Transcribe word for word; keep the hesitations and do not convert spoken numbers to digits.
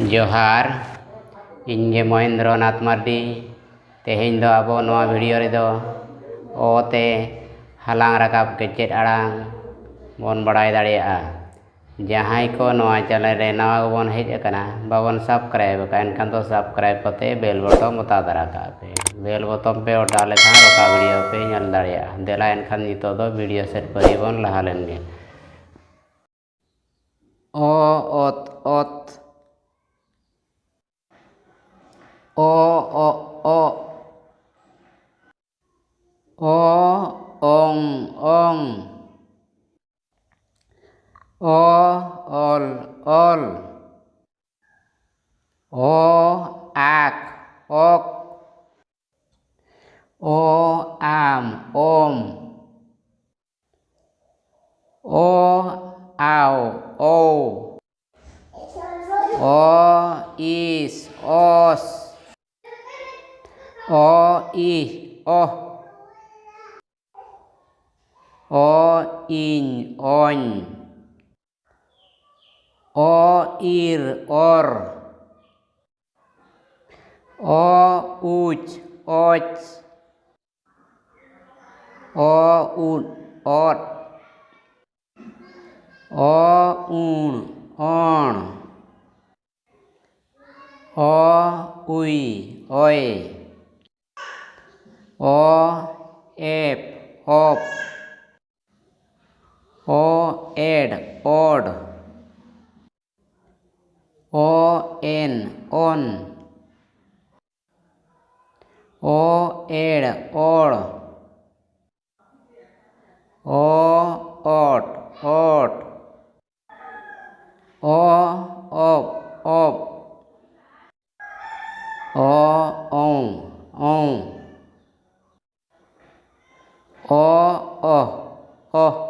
ᱡᱚᱦᱟᱨ, ᱤᱧ ᱜᱮ ᱢᱚᱦᱮᱱᱫᱨᱚ ᱱᱟᱛᱷ ᱢᱟᱨᱰᱤ᱾ ᱛᱮᱦᱮᱧ ᱫᱚ ᱟᱵᱚ ᱱᱚᱣᱟ ᱵᱷᱤᱰᱤᱭᱳ ᱨᱮᱫᱚ ᱚ ᱛᱮ ᱦᱟᱞᱟᱝ ᱨᱟᱠᱟᱵ ᱠᱮᱪᱮᱫ ᱟᱲᱟᱝ ᱵᱚᱱ ᱵᱟᱲᱟᱭ ᱫᱟᱲᱮᱭᱟᱜᱼᱟ᱾ ᱡᱟᱦᱟᱸᱭ ᱠᱚ ᱱᱚᱣᱟ ᱪᱮᱱᱮᱞ ᱨᱮ ᱱᱟᱣᱟ ᱜᱮᱵᱚᱱ ᱦᱮᱡ ᱟᱠᱟᱱᱟ, ᱵᱟᱵᱚᱱ ᱥᱟᱵᱥᱠᱨᱟᱭᱤᱵ ᱟᱠᱟᱫ, ᱮᱱᱠᱷᱟᱱ ᱫᱚ ᱥᱟᱵᱥᱠᱨᱟᱭᱤᱵ ᱠᱟᱛᱮ ᱵᱮᱞ ᱵᱚᱴᱚᱢ ᱚᱛᱟ ᱫᱟᱨᱟ ᱠᱟᱜ ᱯᱮ᱾ ᱵᱮᱞ ᱵᱚᱴᱚᱢ ᱯᱮ ᱚᱛᱟ ᱞᱮᱠᱷᱟᱱ ᱨᱚᱠᱟ ᱵᱷᱤᱰᱤᱭᱳ ᱯᱮ ᱧᱮᱞ ᱫᱟᱲᱮᱭᱟᱜᱼᱟ᱾ ᱫᱮᱞᱟ ᱮᱱᱠᱷᱟᱱ ᱱᱤᱛᱚᱜ ᱫᱚ ᱵᱷᱤᱰᱤᱭᱳ ᱥᱮᱫ ᱯᱟᱹᱨᱤ ᱵᱚᱱ ᱞᱟᱦᱟ ᱞᱮᱱ ᱜᱮ᱾ ᱚ ᱚᱛ ᱚᱛ᱾ ᱚ ᱚ ᱚ᱾ ᱚ ᱚᱝ ᱚᱝ᱾ ᱚ ᱚᱞ ᱚᱞ᱾ ᱚ ᱟᱠ ᱚᱠ᱾ ᱚ ᱟᱢ ᱚᱢ᱾ ᱚ ᱟᱣ ᱚᱣ᱾ ᱚ ᱤᱥ ᱚᱥ᱾ ᱚ ᱤᱦ ᱚᱦ᱾ ᱚ ᱤᱧ ᱚᱧ᱾ ᱚ ᱤᱨ ᱚᱨ᱾ ᱚ ᱩᱪ ᱚᱪ᱾ ᱚ ᱩᱫ ᱚᱫ᱾ ᱚ ᱩᱬ ᱚᱬ᱾ ᱚ ᱩᱭ ᱚᱭ᱾ ᱚ ᱮᱯ ᱚᱯ᱾ ᱚ ᱮᱰ ᱚᱰ᱾ ᱚ ᱮᱱ ᱚᱱ᱾ ᱚ ᱮᱲ ᱚᱲ᱾ ᱚ ᱚᱴ ᱚᱴ᱾ ᱚ ᱚᱯ ᱚᱯ᱾ ᱚ ᱚᱝ ᱚᱝ᱾ ᱚ ᱚᱦ ᱚᱦ᱾